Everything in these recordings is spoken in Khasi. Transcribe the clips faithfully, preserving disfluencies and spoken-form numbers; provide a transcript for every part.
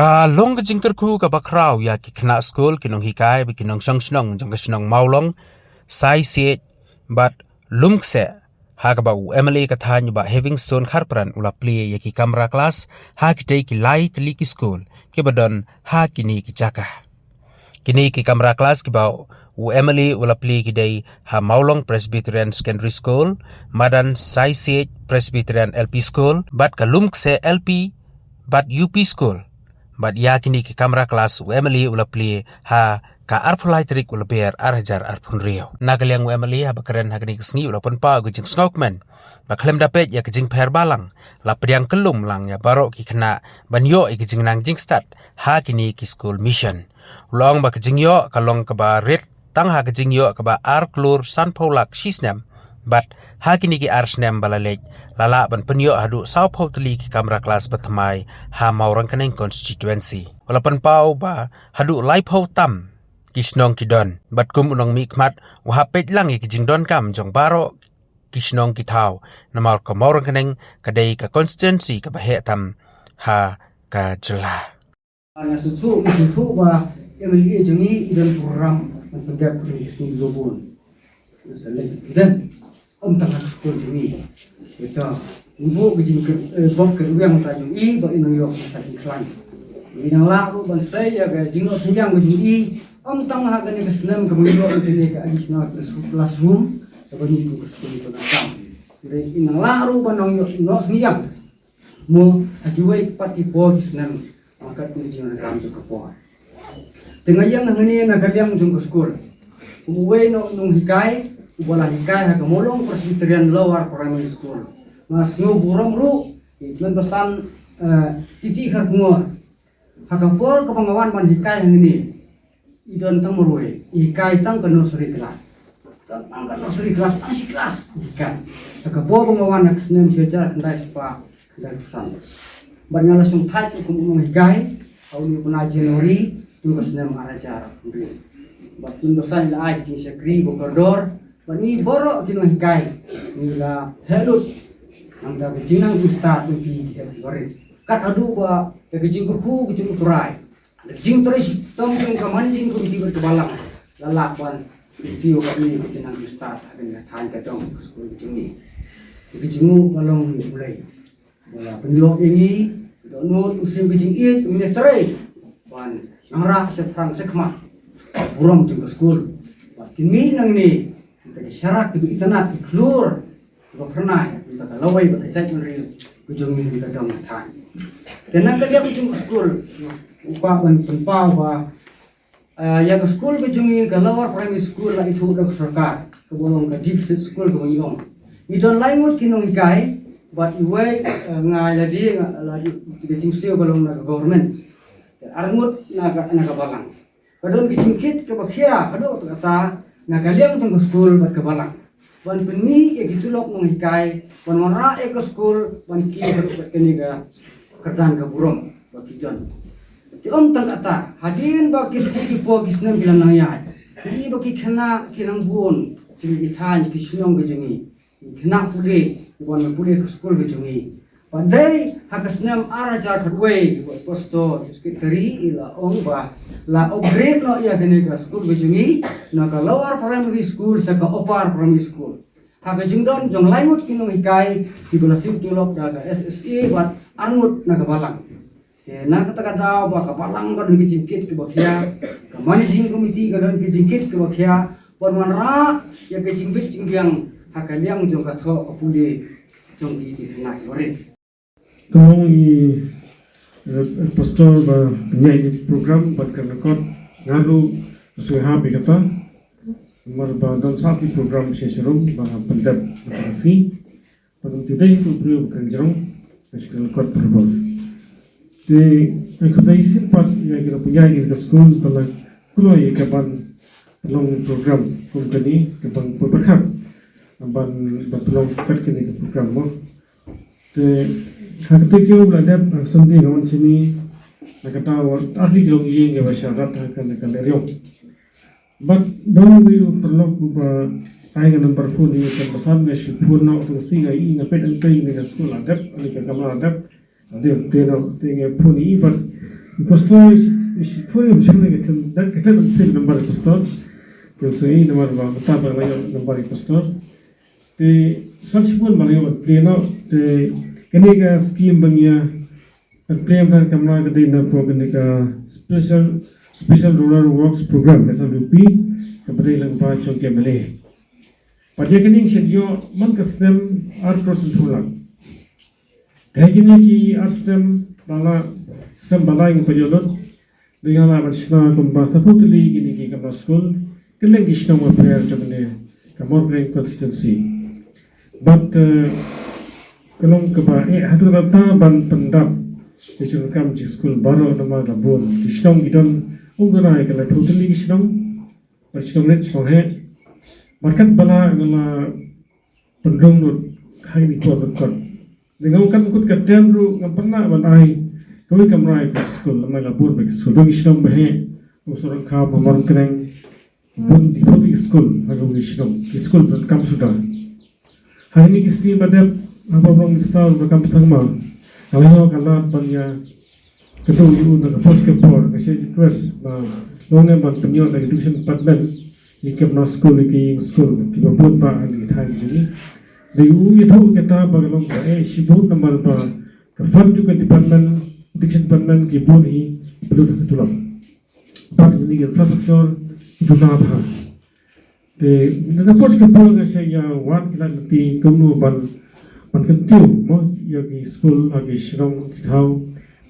Ka long ka jingkyrkhu kaba khraw ïa ki khynnah skul, ki nonghikai bad ki nongshong shnong jong ka shnong Mawlong, Saisiej bad Lumkseh, ha kaba u MLA ka thaiñ u Bah Heavingstone Kharpran u la plie ïa ki kamra klas ha kitei ki lai tylli ki skul kiba don ha kine ki jaka. Kine ki kamra klas kiba u MLA u la plie ki dei ha Mawlong Presbyterian Secondary School, Madan Saisiej Presbyterian LP School bad ka Lumkseh LP bad UP School. Bad ïa kine ki kamra klas u MLA u la plie ha ka arphew lai tarik u Lber ar hajar arphew hynriew. Na ka liang u MLA haba kren ha kane ka sngi u la pynpaw ka jingsngewkmen ba khlem da peit ïa ka jingpher balang, la pdiang kyllum lang ïa baroh ki khynnah ban ïoh ïa ka jingnang jingstad ha kine ki skul mission. U la ong ba ka jingïoh ka long kaba rit tang ha ka jingïoh kaba ar klur sanphew lak shi snem, bad ha kine ki ar snem ba la leit la lah ban pynïoh haduh sawphew tylli ki kamra klas ba thymmai ha Mawryngkneng constituency. U la pynpaw ba haduh laiphew tam ki shnong ki don, bad kum u nongmihkhmat u hap peit lang ïa ki jingdonkam jong baroh ki shnong ki thaw, namar ka Mawryngkneng ka dei ka constituency kaba heh tam ha ka jylla. Nga sngewthuh, nga sngewthuh ba MLA jong ngi i don program ban pyndep ka sngi Lubun. Sa leit pyndep. Ym tang ha ka skul jong ngi. Ita, ngi buh ka jingkyrwiang ta jong i ba i nang ïoh ka jingkhlaiñ. I nang lah ruh ban sei ïa ka jingnoh sngewsih ka jong i. Ym tang ha kane ka snem ka ban ïoh kane ka additional classroom, ka ban ïoh ka skul ka nang kam. I nang lah ruh ban nang ïoh sngewsih. Mo ha kiwei pat ki por ki snem, ma kat ki jingdonkam jong ka por. Te nga ïeng hangne na ka liang jong ka skul. Kum uwei na u nonghikai uba la hikai ha ka Mawlong Presbyterian Lower Primary School, nga sngew burom ruh ïa i Kmen Basan, eh, P T Kharkongor. Ha ka por kaba nga wan ban hikai hangne, i don tang marwei, i hikai tang ka nursery class. Tang, tang ka nursery class, tang shi class i hikai. Ha ka por ba nga wan ha ka snem shi hajar khyndai spah khyndai phew san. Bad nga la shongthait kum u nonghikai ha une u bnai January jong ka snem ar hajar arphew hynriew. Bad u Kmen Basan i la ai ka jingshakri ba kordor. Bad ngi baroh ki nonghikai ngi la theh lut. Nangta ka jingnang jingstad jong ki ki heh barit. Kat haduh ba ïa ka jingkyrkhu ka jong U Trai, ka jingtrei shitom jong ka Managing Committee bad ka balang, la lah ban kiew ïa kane ka jingnang jingstad ha kane ka thaiñ ka dong ka skul ka jong ngi. Ka jingmut ka long ïa U Blei ba la pynïoh ïa ngi, ka dohnud, u siem, ka jingïeit, u mane trei ban nang rah shaphrang shakhmat burom jong ka skul. Bad kin mih nangne kita ki sharak, ki itynnad, ki khlur, ki phyrnai, kita ka lawei bad ka jaitbynriew ka jong ngi, ka dong ka thaiñ. Te na ka liang jong ka skul, u kwah ban pynpaw ba, ah, ïa ka skul ka jong ngi, ka Lower Primary School, la ithuh da ka sorkar kaba long ka deficit school kaba ngi ong. Ngi don lai ngut ki nonghikai bad iwei, eh, nga ïa lade, nga la dei ka jingsiew ka long na ka government. Te ar ngut na ka, na ka balang. Ka don ka jingkit kaba khia haduh katta na ka liang jong ka skul bad ka balang ban pynmih ïa ki tulop nonghikai ban wanrah ïa ka skul ban kiew haduh bad kane ka kyrdan ka burom ba ki don. Te ym tang katta, hadien ba ki sngi ki por ki snem ki la nang ïaid, ngi i ba ki khynnah ki nang bun sha ki thaiñ ki shnong ka jong ngi. Ki khynnah pule, ki wan pule ka skul ka jong ngi. Bad dei ha ka snem ar hajar khatwei, i Pastor Secretary i la ong ba la upgrade noh ïa kane ka skul ka jong ngi na ka Lower Primary School sha ka Upper Primary School. Ha ka jingdon jong lai ngut ki nonghikai kiba la siew tulop da ka S S A bad ar ngut na ka balang. Te na kata ka daw ba ka balang ka don ka jingkit kaba khia, ka managing committee ka don ka jingkit kaba khia ban wanrah ïa ka jingbit jingbiang ha ka liang jong ka thoh ka pule jong ki khynnah ki barit. Ka long i, eh, pastor ba pynïaid ïa ki program bad ka record, nga ruh nga sngewhap ïa kata. Namar ba don sa ki program shisha ruh ba pyndep ha ka sngi. Ba kam ju dei u briew ba kren jrong, ka shi ka record program. Te, eh, khublei shibun pat ïa ki nongpynïaid ïa ka skul ba la kloi ïa ka ban long program kum kane, ka ban pyrkhat ban, ban long kat kane ka program mo. Te ha kata ka la dep ha Sunday ka wan shane, na kata ka daw ar tylli ki longïing kiba shah rat ha kane ka lehriong. Bad don uwei u paralok uba ai ka number phone ïa u Kmen Basan, nga shu phone noh, u ong shi nga ïohi, nga peit hangtei ne ka skul la dep, ne ka kamra la dep. Te, te noh, te nga phone ïa u bad Pastor, isi pun yang sini kita dan kita mesti nambar pastor. Yang sini nambar ba mata ba lain nambar pastor. Te san sipun ba lain play no te kene ka scheme bang ya play dan kamra ka dei na ko kene ka special special rural works program ka S R W P ka ba dei lang ba chong ke mele. Pat ya kene sha yo man ka snem ar crore snem thulak. Te kine ki ar snem ba la, snem ba la ngi pynïoh lut. Dei nga la ban shna kumba saphew tylli kine ki kamra skul. Kylleng ki shnong ba pher jong kane ka Mawryngkneng constituency. Bad eh, ka long kaba eh haduh katta ban pyndap ki jingdonkam jong ki skul baroh namar la bun ki shnong ki don, ong ka rai ka laiphew tylli ki shnong. Bad shnong rit shnong heh. Bad katba la nga la pynrung lut ha kine ki por ryngkat. Dei nga ong katba kut ka term ruh ngam pernah ban ai kawei kamra ïa ka skul, namar la bun bha ki skul, dei ki shnong ba heh, u Sohryngkham, u Mawryngkneng, bun, bun ki skul ha kawei ki shnong, ki skul ba donkam suda. Ha kine ki sngi ba dep haba u Prime Minister u Conrad K Sangma, ka la ïoh ka lad ban ïa Ka dei u na ka por sha ka por, nga sa request ba long ne ban pynïoh na ka education department ïa ki kamra skul, ïa ki skul kiba bun bha ha ki thaiñ jong ngi. Dei u ïathuh kata ba ka long ba eh shibun namar ba ka fund jong ka department, education department ki bun hi, ki bun ha ka tulop. Bad ïa ki infrastructure ki bun bha. Te na ka por sha ka por nga sa ïa wad ki lad lynti kumno ban, ban kyntiew mo ïa ki skul ha ki shnong ki thaw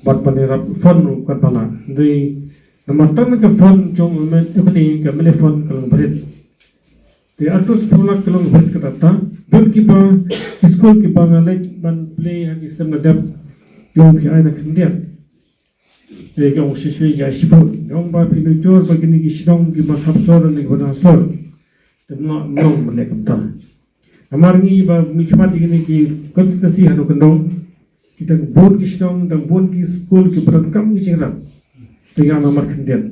bad ban ïarap fund ruh katba lah. Hynrei namar tang ka fund jong u M L A, ka M L A fund ka long barit. Te ar crore sawphew lak ka long barit kata ta. Bad kiba ki skul kiba nga leit ban plie ha ki snem ba la dep, ïoh ki ai na khyndiat. Te ka ong shisha ka shibun. Ka ong ba phi nujor ba kine ki shnong kiba khapsor ne kiba nang sor. Te mla mlong ba leh kumta. Namar ngi ba ngi khmat ïa kine ki constituency ha Nongkyndong. Ki dang bun ki shnong, dang bun ki skul kiba donkam ki jingïarap. Te nga namar khyndiat.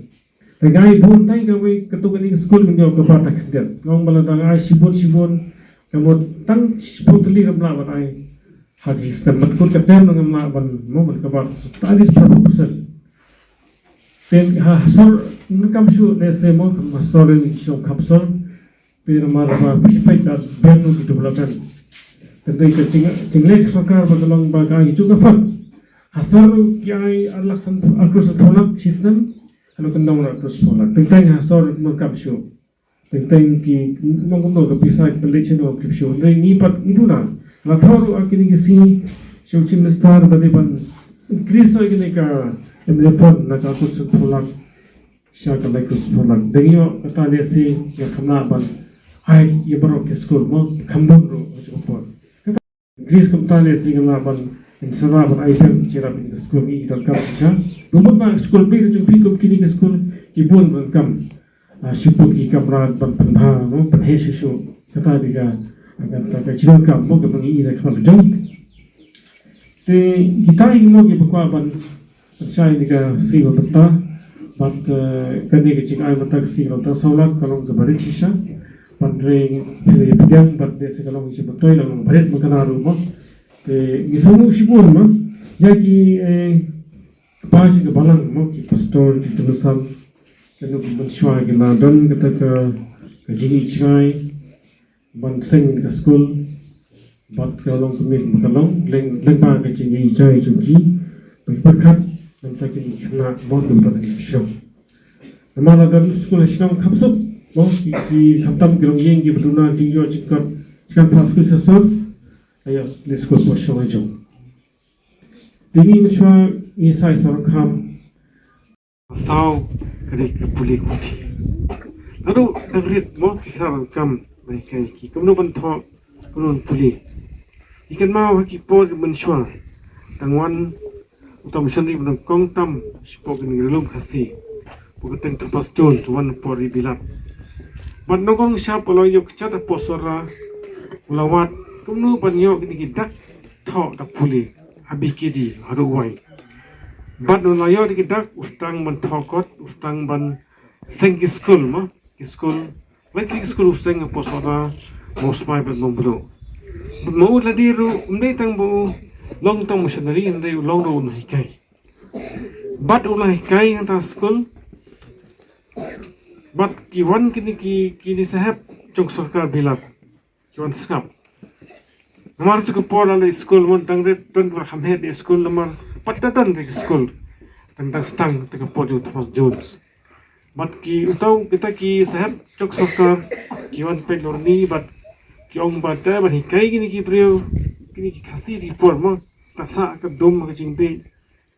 Te nga ai bun tang kawei katto katne ki skul ngi ïoh kaba tang khyndiat. Nga ong ba lada nga ai shibun shibun, ka mut tang shibun tylli kam lah ban ai. Ha ki snem ban kut ka term ngam lah ban mo ban kaba ta di spah percent. Te ha sor ngam kam shu ne se mo kam sor ni shu kam sor. Te namar ba phi peit da ben ki development. Te dei ka jing jingleh sorkar ba ka long ba ka ngi ju ka fund. Ha sor ki ai ar lak san ar crore sawphew lak shi snem. Ha Nongkyndong ar crore sawphew lak. Te teng ha sor ngam kam shu. Teng teng ki nong kumno ka pisa ki pynleit shano ki pisa. Hynrei ngi pat ngi duna. La thaw ruh ha kine ki sngi sha u Chief Minister ba dei ban increase noh ïa kine ka M L A fund na ka ar crore sawphew lak sha ka lai crore sawphew lak. Dang ïoh kata lehse ïa kham lah ban ai ïa baroh ki skul mo kham bun ruh ha ka por. Gris kumta ne sing la ban insara ban ai pem chira pin ke skul ngi donkam shisha. Bumut ba skul pin jong pin kum kini ke skul ki bun donkam. Ah, shiput ki kamra ban pynbha no pynhe shishu. Kata di ka kata ka jingdonkam mo ka bangi ida kamar jong. Te kita imo ki bakwa ban Shai ni ka sngi ba mynta bad, eh, kane ka jingai mynta ka sngi ba mynta saw lak ka long kaba rit shisha. Bad re phi pdiang bad de se ka long shi btoi la long ba rit ma ka na ruh mo. Te ngi sngew shibun mo ïa ki, eh, kpa jong ka balang mo ki pastor ki kynsan. Kano ki mynshuwa ki la don kata ka, ka jingi jingai. Ban seng ka skul bad ka long ka miet ba ka long leng leng ba ka jingïaishah jong ki. Ba ki pyrkhat mynta ki khynnah mo ki ba ki shnong. Namar lada skul shnong kham suk mo ki ki khamtam ki long ïing ki ba duna jingïoh jingkot. Skan pha skul sha sor. Ayo le skul po shnong jong. Dini ngi shuwa ngi sai sor kham. Saw ka dei ka pule kuti. Naduh dang rit mo ki khra ban kam ban hikai ki kumno ban thoh kumno ban pule. I kynmaw ha ki por ki mynshuwa dang wan uta u mishonari ba dang kong tam shapoh kine ki ri lum Khasi. Pukateng Trapaston tu wan por ri bilat. Bad nongkong shap u la ïoh kjat ha Posora u la wad kumno ban ïoh kine ki dak thoh da pule. Ha B K D haduh wai. Bad u la ïoh da ki dak u sdang ban thoh kot u sdang ban seng ki skul mo ki skul. Lait ki skul u seng ha Posora mo Smai bad Nongbriew. Bad mo u la dei ruh um dei tang ba u long tang missionary hynrei u long ruh u nonghikai. Bad u la hikai hangta skul. Bad ki wan kine ki, kine sahep jong sorkar bilat ki wan sngap. Namar tu ka por la leit skul mon tang rit, don ka kham het skul namar pat da don ka skul. Tang tang stang tu ka por jong Thomas Jones. Bad ki utau kita ki sahep jong sorkar ki wan peit lorni bad ki ong ba te ban hikai kine ki briew, kine ki Khasi ki por mo, ta sa ka dum ka jingbi,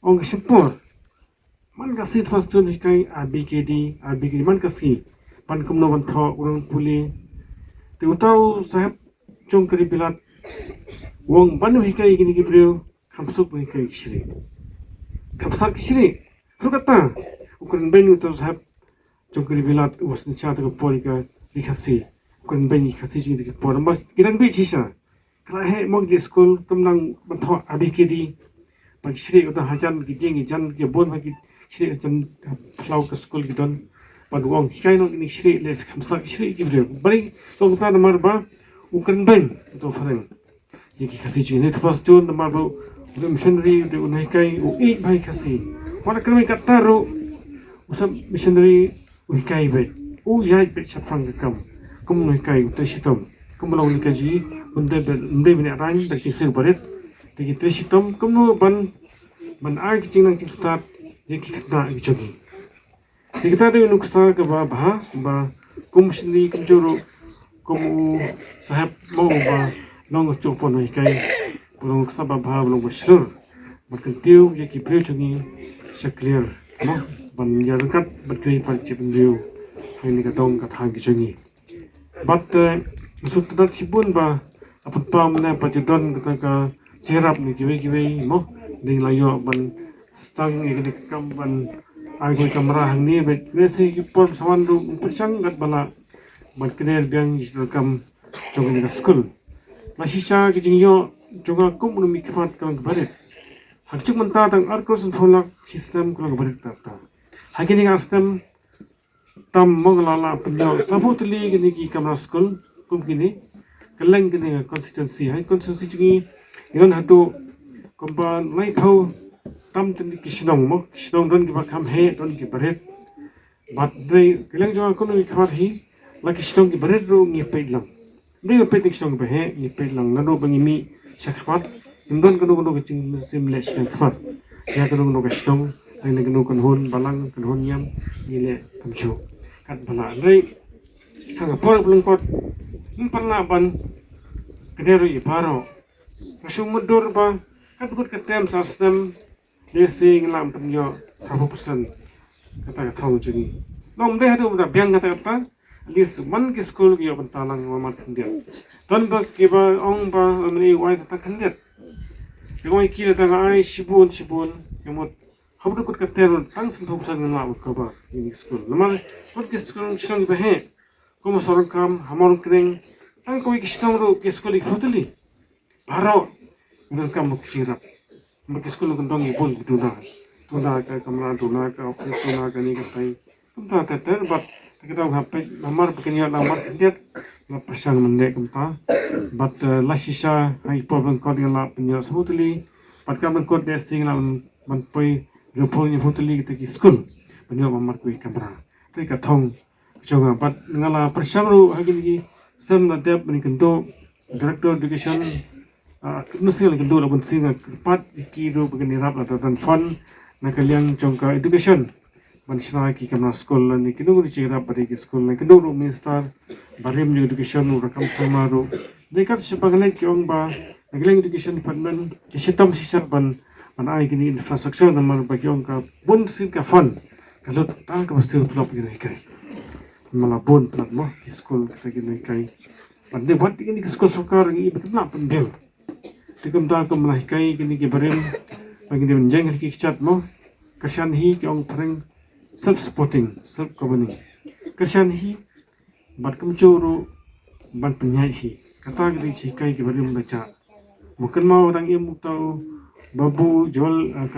ong ka shipor. Man ka sngi Thomas Jones hikai A B K D, A B K D man ka sngi. Ban kumno ban thoh, u nang pule. Te utau sahep jong ka ri bilat u ong ban hikai kine ki briew, kham suk ban hikai ki shrieh. Kham suk ki shrieh. Ruh kata, u kren beiñ utau sahep jong ka ri bilat, u synshar ta ka por ïa ka ri Khasi. U kren beiñ ïa ki Khasi jong ngi ta ka por. Namar ki dang bit shisha. Ka la heh mo ki skul, kam nang ban thoh A B K D. Ba ki shrieh uta hajan, ki jing ki jan, ki bun ba ki shrieh hajan, phyllaw ka skul ki don. Ban ong hikai noh kine ki shrieh, leh kham suk ki shrieh ki briew. Bad ka ong ta namar ba u kren beiñ uta u phareng ïa ki Khasi jong ngi. Thomas Jones namar ba u dei u missionary, u dei u nonghikai, u ïeit bha ïa ki Khasi. Wat la kren beiñ katta ruh, u sub missionary u hikai beit, u ïaid beit shaphrang ka kam. Kum u nonghikai u trei shitom. Kum u long u nonghikai jong ngi, un dei beit, un dei beit, rang da ka jingsiew barit. Da ki trei shitom kumno ban, ban ai ka jingnang jingstad ïa ki khynnah ki jong ngi. Te kata dei u nuksa kaba bha, ba kum u shnong kumjuh ruh, kum u sahep mo uba long u nonghikai, ba long u nuksa ba bha, ba long ba shlur. Ban kyntiew ïa ki briew jong ngi sha clear mo, ban ïa ryngkat bad kiwei pat ki briew ha kane ka dong ka thaiñ ka jong ngi. Bad, eh, shu tynat shibun ba la pynpaw mynne pat ju don kata ka jingïarap na kiwei kiwei mo. Dei la ïoh ban sdang ïa kane ka kam ban ai kawei ka kamra hangne, bad lehse ki por sa wan ruh pyrshang katba lah ban kner biang ïa ki kam jong kane ka skul. La shisha ka jingïoh jong nga kum u nongmihkhmat ka long kaba rit. Ha ka juk mynta tang ar klur sanphew lak shi snem ka long kaba rit kata. Ha kine ki ar snem tam mo nga la lah pynïoh sanphew tylli kine ki kamra skul kum kine. Kylleng kine ki constituency, ha constituency jong ngi ngi don haduh kumba laiphew tam tylli ki shnong mo, ki shnong don kiba kham heh, don kiba rit. Bad hynrei kylleng jong nga kum u nongmihkhmat hi, la ki shnong kiba rit ruh ngi peit lang. Hynrei ngi peit na ki shnong kiba heh, ngi peit lang. Naduh ba ngi mih shakhmat, ngim don kano kano ka jingmynsiem leh shiliang khmat ïa kano kano ka shnong, lane kano kano ka balang, kano ka niam, ngi leh kumjuh katba lah. Hynrei ha ka por ba lyngkot ngim pat lah ban kner ïa baroh. Nga shu mutdur ba katba kut ka term sa snem, lehse ngi lah ban pynïoh arphew percent kata ka thong jong ngi. Long ym dei haduh ba da biang kata kata, at least man ki skul ki ïoh bynta lang, wan markhyndiat. Don ba kiba ong ba M N A u ai tang khyndiat. Te nga ong ïa ki lada nga ai shibun shibun, ka mut haduh kut ka term tang sanphew percent ngan lah ban cover ïa kine ki skul. Namar don ki skul, ki shnong kiba heh. Kum ha Sohryngkham, ha Mawryngkneng, tang kawei ki shnong ruh ki skul ki phew tylli. Baroh ngi donkam ki jingïarap. Namar ki skul ki don ki bun ki duna. Duna ka kamra, duna ka office, duna kane katai. Kumta ter ter bad te ka dang hapdeng namar ba kin ïoh lang markhyndiat. Nga pyrshang ban leh kumta. Bad, eh, la shisha ha i por ba lyngkot nga lah pynïoh sanphew tylli. Bad ka lyngkot D S C nga lah ban poi hynriewphew hynñiewphew tylli kita ki skul ban ïoh marmar kawei ka kamra. Te ka thong jong nga. Bad nga la pyrshang ruh ha kine ki snem la dep ban ïakynduh Director Education, ah, mynsiem la ïakynduh, la bunsien nga kyrpad ïa ki ruh ba kin ïarap lada don fund na ka liang jong ka education ban shna ki kamra skul lane kino kino ki jingïarap ba dei ki skul. Nga ïakynduh ruh Minister barim jong Education u Rakkam Sangma ruh. Dei kat shaba nga leit ki ong ba na ka liang Education Department ki shitom shisha ban, ban ai kine infrastructure namar ba ki ong ka bun sien ka fund ka lut tang kaba siew tulop ïa ki nonghikai. Namar la bun palat mo ki skul kita ki nonghikai. Bad dei wat kine ki skul sorkar ngi ba kim lah pynbiang. Te kumta kum la hikai kine ki barim ba ngi dei ban ïeng ha ki kjat mo. Kyrshan hi, ki ong phareng, self supporting, self governing. Kyrshan hi bad kumjuh ruh ban pynïaid hi. Kata ka dei ka jinghikai ki barim ba jah. Mo kynmaw dang im uta u Babu Jewel, eh,